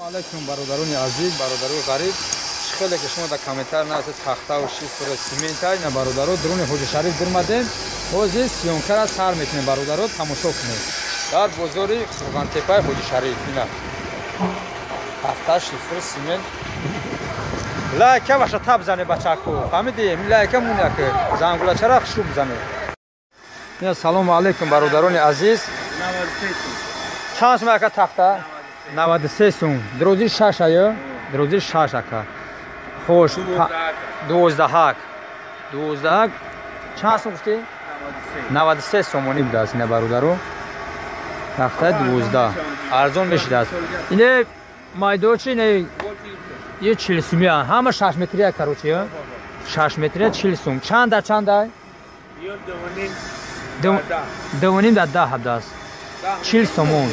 Алейкум, бародарони азиз, бародарои ғариб. Чӣ хеле ки шумо дар комментар нависед, тахтаву шифр, симента. Ина, бародаро, дуруни Ҳоҷи Шариф дурмадем. Ҳозир съёмка ра сар мекунем, бародаро, тамошо кунед. Дар бозори Қурғонтепаи Ҳоҷи Шариф ина тахта, шифр, симент. Лайка ваша таб зане, бачаку, фаҳмидӣ? Лайка муняк, зангулачара хушу бизане. Ина, салому алейкум, бародарони азиз. Чанд сум, ака, тахта? 93 сум. Дрози 6 ая, дрози 6, ака. Хош, 12-ак, 12-ак. Чанд сум гуфтӣ? 93 сомонӣ будааст. Ина, бародаро, тахтаи 12 арзон мешидааст. Ине майдочи, ине е 40 сумия, ҳама 6 метрия, короче, 6 метрия, 40 сум. Чанд дар чанда? 2,5 дар 10 будааст, 40 сомон.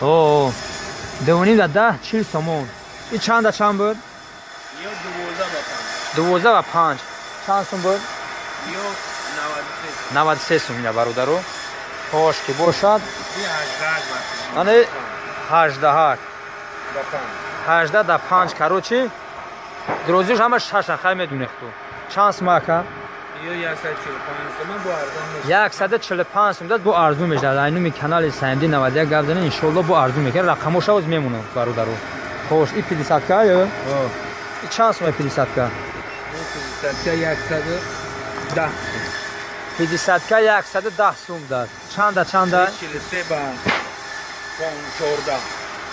О, 2,5 дар 10, 40 сомон. И чанд дар чанд буд? 12 ва 5. Чанд сум буд? 93 сум. Ина, бародаро, хош ки бошад. Ане 18-ак, 18 да 5, короче, дирозиш ҳама шаша. Хай, медунех ту чанд сум, ака? 145 сум дад, бо арзун мешавад. Айнуми канали Саймди 91 гап занед, иншолло, бо арзун мекунад. Рақамоша оз мемонад, бародаро. Хош, и 50 ка ё и чанд сум? 50 ка? 50 ка 110 сум дад. Чанда чанда? 43 ба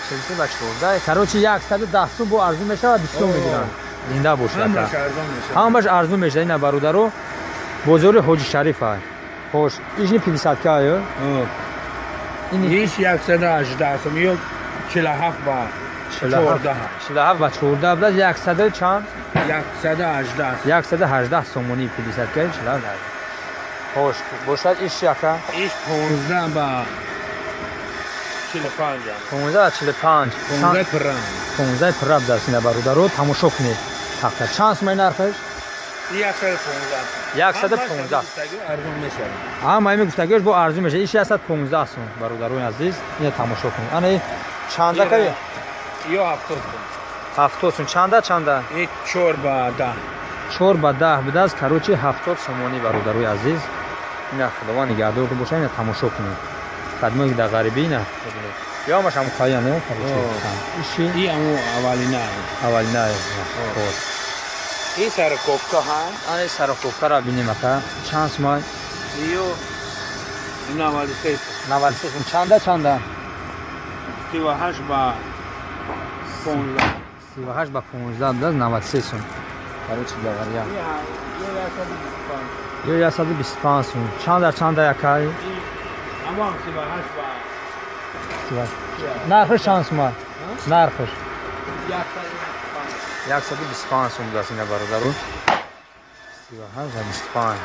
14, короче, 110 сум. Бо арзун мешавад, бисёр мегиранд. Зинда бошад, ҳамаш арзун мешавад. Ина, бародаро, бозори Ҳоҷи Шариф ай. Хош, ишни 50 ка ё? Иш 118 сум ё 47 ба 14. 47 ба 14 будааст. Яксаду чанд? 118. 118 сомонӣ 50 ка, 47. Хош бошад. Иш, ака? Иш 15 ба 45. 15 ба 45. 15 пурра. 15 пурра будааст. Ина, бародаро, тамошо кунед. Тахта чанд сумаи нархаш? 115. 115. Арзон мешавад. Ҳама ими гуфтагиаш бо арзон мешавад. Иш 115 сум, бародарони азиз, ина тамошо кунед. Ана чанда ка? Ё 70 сум. 70 сум. Чанда чанда? И 4 ба 10. 4 ба 10 будааст, короче, 70 сомонӣ, бародарои азиз. Ина, худованд нигаҳдор бошад. Ина тамошо кунед, хадмои дар ғарибӣ, ина бибинед. Ё ҳамаш ҳамун қая, не, короче? Иши? И ҳамун аввалина. Аввалина. Хоб. И сороковка ҳа. Ана сороковка ра бинем, ака. Чанд сумай? Ё 93. 93 сум. Чанда чанда? 38 ба 15. 38 ба 15 будааст, 93 сум. Короче говоря, ё 125 сум. Чанда чанда, якай? Ҳамон 38 ба. Нархаш чанд сума? Нархаш 125 сум будааст. Ина, бародару, 38 ва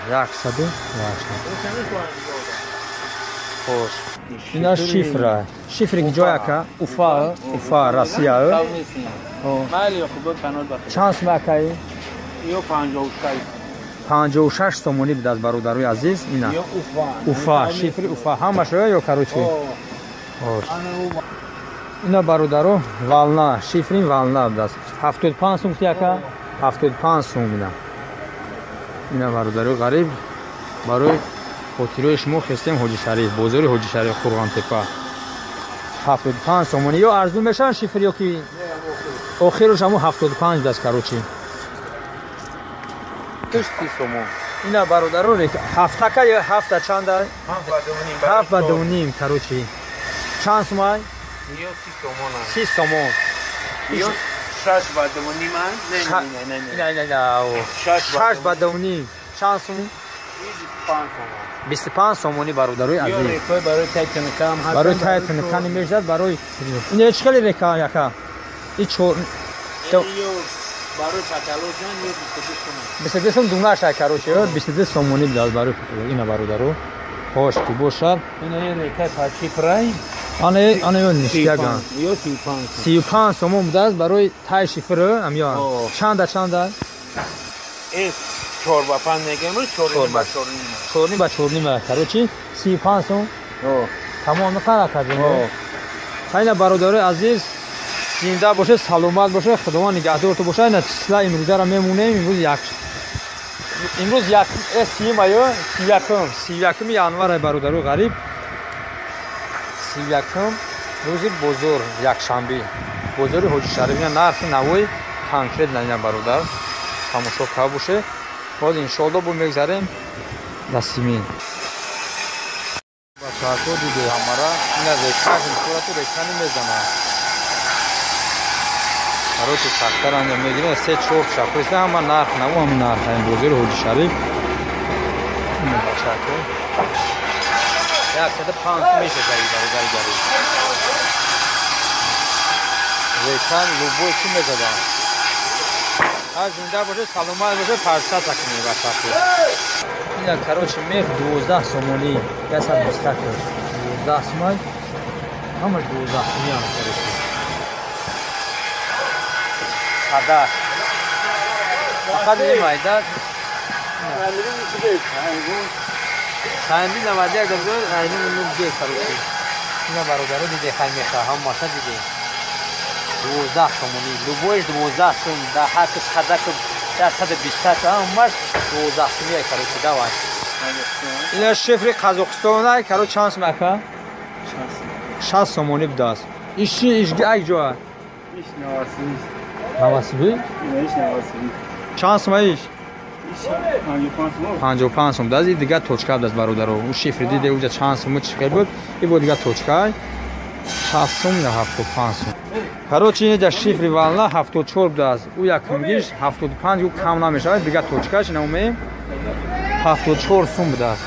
25, 108. Хош, ина шифра. Шифри ки ҷой, ака? Уфа, Уфа, Россия. Чанд сума, акаи? Ё 56. 56 сомонӣ будааст, бародарои азиз. Ина Уфа, шифри Уфа ҳамаш ё, короче. Ина, бародаро, волна, шифри волна будааст. 75 сум гуфти, ака? 75 сум. Ина, бародарои ғариб, барои хотирои шумо хестем Ҳоҷи Шариф, бозори Ҳоҷи Шариф, Қурғонтепа. 75 сомонӣ. Ё арзун мешаванд шифр, ё ки охируш ҳамун 75 будааст, короче? Сомон. Ина, бародаро, ҳафтака ё ҳафта чанда? Ҳафт ба дуним, короче. Чанд сумай? 30 сомон. 30 сомон. Шаш ба дуним. Шаш ба дуним. Чанд сум? 25 сомонӣ, бародарои азиз. Барои тай тунукани мешавад. Барои ин чӣ хеле река, яка? И чор 22 сум дунаша, короче, 22 сомонӣ будааст барои. Ина, бародаро, хош ки бошад. Ана ё ништяган 35 сомон будааст барои тай шифр. Амё чанда чанда? Чор ба панҷ мегем, чорним ба чорним, короче, 35 сум. Тамом, қара кардем. Хайна, бародарои азиз. Зинда бошед, саломат бошед, Худованд нигаҳдортон бошад. Ина числа имрӯзаро мемонем. Имрӯз як имрӯз як сиюм аю 31 январ бародару ғариб. 31 рӯзи бозор, якшанбе. Бозори Ҳоҷи Шариф. Ина нархи навои конкретно ина бародар. Тамошо карда бошед. Боз иншоалло бо мегзарем дар симин. Бачаҳако диде ҳамара ина рекаш инсурату рекани мезанад. Короче, тахтара анҷом мегирем, 3-4 шапоиста ҳама нарх наво ҳама нарх ин бозори Ҳоҷи Шариф. Ина бачаҳако 105 мешавад бародари гариб. Рекан любой чи мезадам. Ҳар зинда бошед, саломат бошед, парсата кунед бачаҳако. Ина короче мех 12 сомонӣ, 120 кун. 12 сомон. Ҳамаш 12 сомонӣ ҳам короче. Садақ. Фақат ин майда. Сайнди 91 дозор, айни ну де короче. Ина бародаро диде хай меха, ҳам маша диде. 12 сомонӣ, любойш 12 сом, да ҳар садақ 120 ҳамаш 12 сомонӣ короче, давай. Ина шифри Қазоқистон ай, короче чанд сом ака? 60 сомонӣ будааст. Иш иш ай ҷо? Иш 90. 90? Иш 90. Чанд сом иш? Иш 55 сом. 55 сом будааст. Ин дигар точка будааст бародаро. У шифри диде уҷа чанд сом чӣ хел буд? Ин бо дигар точка. 60 сом ё 75 сом. Короче, инҷа шифри вална 74 будааст. У якумгиш 75, у кам намешавад. Дигар точкаш ина умеем 74 сом будааст.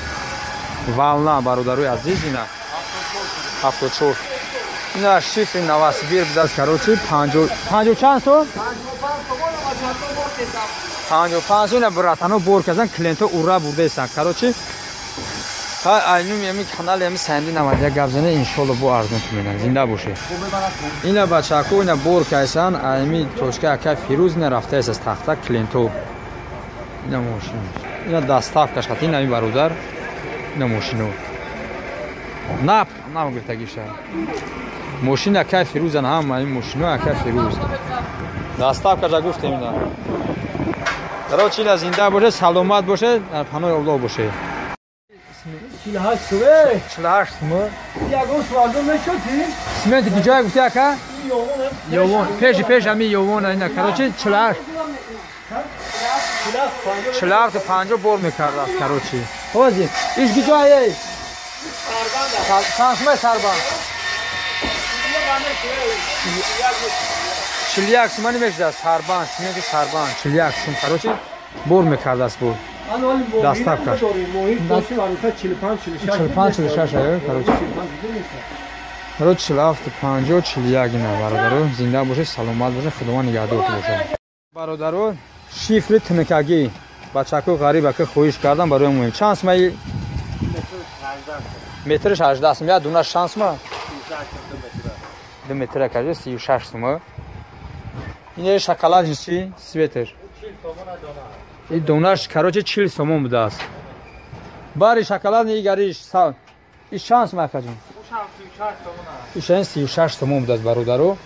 Вална бародарои азиз ина 74. Ина шифри Новосибир будааст. Короче, 50 чанд сом? 55 сом. Ина братано бор кардан, клиентҳо ура бурдаистанд. Короче, ха айнум ями канал ями санди 91 гап зане, иншоалло бо арзон менан. Зинда бошед. Ина бачако ина бор кайсан, ами точка ака Фирӯз ина рафтааст аз тахта клиентҳо. Ина мошин. Ина доставкаш хат ина бародар. Ина мошино. Нап, нам гирифтагиша. Мошин ака Фирӯзан ҳама ин мошино ака Фирӯз. Доставкаша гуфтем ина. Короче, ина зинда бошед, саломат бошед, дар паноҳи Аллоҳ бошед. 48 сум. 48 сум. Ягон свардо мешуд? Симент куҷо гуфти ака? Ёвон. Пеш ҳами Ёвон ина. Короче 48. 47 бор мекардааст короче. Ҳозир иш куҷо эй? Чанд сум сарбанд? 41 сумани мешудааст сарбанд, сименти сарбанд 41 сум короче бор мекардааст бо. Доставка. 45 46 ай короче. Короче 47 50 41 ина бародаро, зинда бошед, саломат бошед, Худованд нигаҳдортон бошад. Бародаро, шифри тинакагӣ бачако ғариб ака хоҳиш кардам барои муҳим. Чанд сум ай? Метрш 18 сум, я дуна 6 сум. 2 метра кажи 36 сум. Ин шоколад чи светер. Ин донаш короче 40 сомон будааст. Бари шоколад игариш сал. Иш чанд сум акаҷон? Ишан 36 сомон будааст бародаро.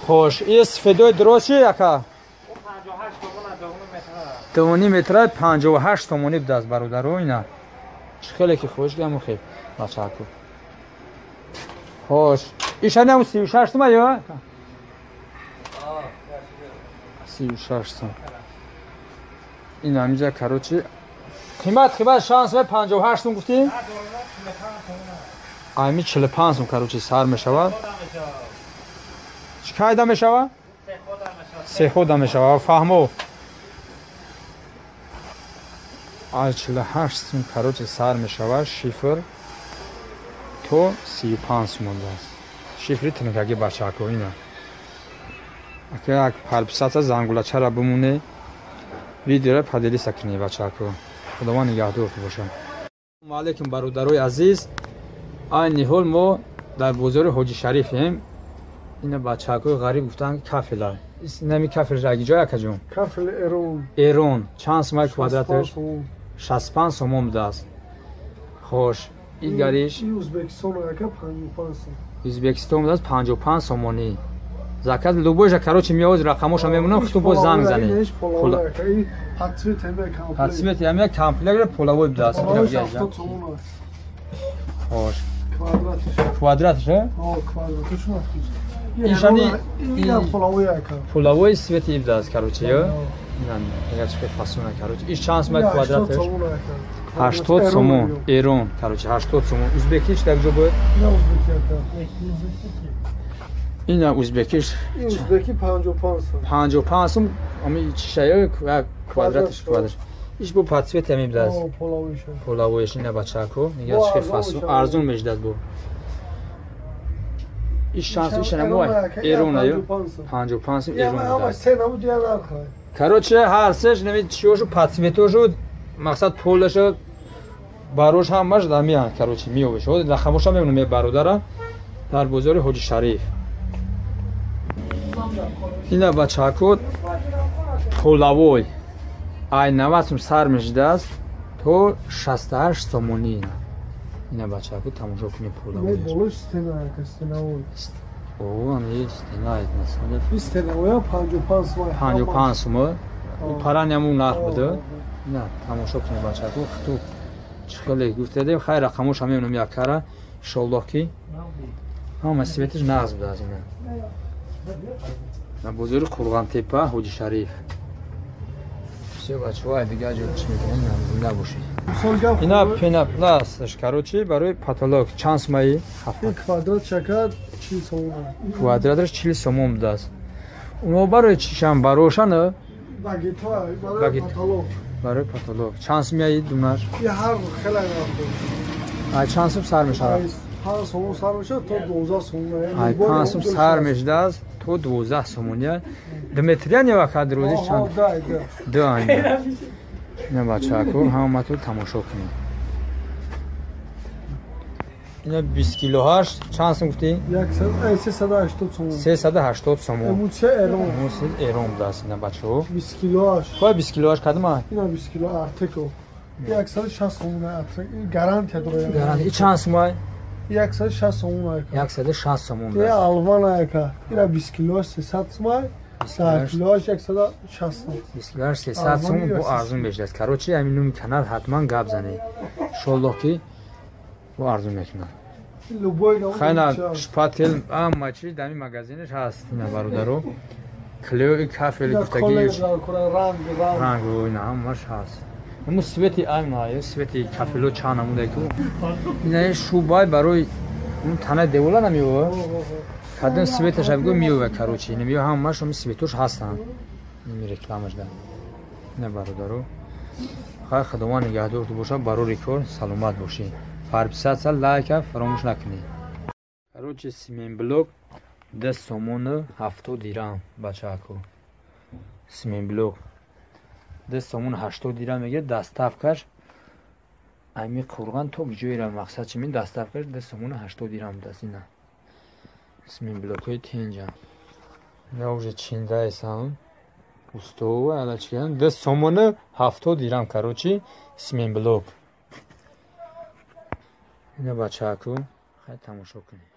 Хош, ин сфедои дроз чи ака? 2.5 метра 58 сомонӣ будааст бародаро ина. Чӣ хеле ки хош гаму хел бачако. Хош, ишан 36 сум ё? 36 сум. Ин ҳамиҷа короче қимат шанс 58 сум гуфтӣ? Ами 45 сум короче сар мешавад. Чӣ кайда мешавад? Сехода мешавад. Фаҳмо. Ай 48 сум короче сар мешавад шифр то 35 сум аст. Шифри тинакаги бачако ина. Ака як парписата зангулачара бимоне. Видеоро поделиться кунед бачако. Худованд нигаҳдортон бошад. Салому алайкум бародарои азиз. Айни ҳол мо дар бозори Ҳоҷи Шарифем. Ина бачаҳакои ғариб гуфтанд ки кафела. Нами кафел раги ҷой акаҷон? Кафел Эрон. Эрон. Чанд сумай квадраташ? 65 сомон будааст. Хош, игариш Ӯзбекистон ака 55 сом. Ӯзбекистон будааст 55 сомонӣ. Заказ любой же, короче, меоз рақамоша мемонам, хуту боз занг занед. Подсвет ҳамя комплект половой будааст. Хош. Квадратш? Ишани половой свети будааст, короче, ё? Ина чӣ фасона, короче. Иш чанд сумай квадратш? 80 сомон. Эрон, короче, 80 сомон. Узбекиш дар ҷо буд? Ина узбекиш. Узбеки 55 сом. 55 сом. Ами чишаё квадратш квадрат. Иш бо подсвет ҳамин будааст. Половоиш ина бачако. Нига чӣ фасон арзон мешдад бо. Иш шанс иш намой. Эрон аю. 55 сом эрон будааст. Короче, ҳар сеш нами чиёшу подсветошу мақсад полашу барош ҳамаш дамиян, короче, миёбеш. Ҳозир рақамоша мемонам бародара дар бозори Ҳоҷи Шариф. Ина бачако половой ай 90 сум сар мешидааст то 68 сомонӣ. Ина бачако тамошо кунед половой. Болош стена, стенаой. О, ани стена масалан. Стенаой 55 сум. 55 сум. Параняму нарх буда. Ина тамошо кунед бачако, хуту чӣ хеле гуфтадем, хайр рақамоша мемонам яккара. Иншоаллоҳ ки ҳама светиш нағз будааст ина. На бозори Қурғонтепа Ҳоҷи Шариф. Всё бачаҳо, ай дигар ҷо чӣ мекунем, зинда бошед. Ина пенопластш, короче, барои потолок чанд сумаи? Квадрат шакар 40 сомон. Квадраташ 40 сомон будааст. Уно барои чишам барошан? Багето барои потолок. Барои потолок. Чанд сумаи дунаш? Ҳар хела. Ай чанд сум сар мешавад? 5 сомон сар мешавад то 12 сомон. Ай 5 сум сар мешудааст то 12 сомон. Дмитрия не вақт рӯзи чанд? Ду айн. Ина бачако ҳаматон тамошо кунед. Ина 20 кило 8 чанд сум гуфтӣ? 380 сомон. 380 сомон. Эмуче эрон. Эмуче эрон будааст ина бачаҳо. 20 кило 8. Кой 20 кило 8 кадома? Ина 20 кило артеко. 160 сомон артек. Гарантия дорад. Гарантия. И чанд сумай? 160 сомон. 160 сомон. Я алвана яка. Ина 20 кило 300 сомон. 10 килоаш 160 сом. 20 килоаш 300 сом бо арзон мешудааст. Короче, ҳамин номи канал ҳатман гап занед. Иншоаллоҳ ки бо арзон мекунад. Хайна шпател ҳама чи дар ин магазинаш ҳаст ина бародаро. Клео кафел гуфтагӣ ранг ина ҳамаш ҳаст. Ҳамун свети айна свети кафело чанд намуда ку. Ина шубай барои он танаи девола намеова. Кадом светаш абгӯ меова, короче, ина меова ҳамаш ҳамин светош ҳастанд. Ин рекламаш да. Ина бародаро. Хайр, Худованд нигаҳдор бошад, барори кор саломат бошед. Подписаться, лайка фаромӯш накунед. Короче, семенблок 2 сомон 70 дирам бачако. Семенблок 2 сомон 80 дирам мегирад, доставкаш ами Қурғон то ҷойра мақсад чи мин доставкаш 2 сомон 80 дирам будааст ина. Семенблокҳои тинҷа. Я уже чиндаесам. Устова ала чиган 2 сомон 70 дирам, короче, семенблок. Ина бачако, хай тамошо кунед.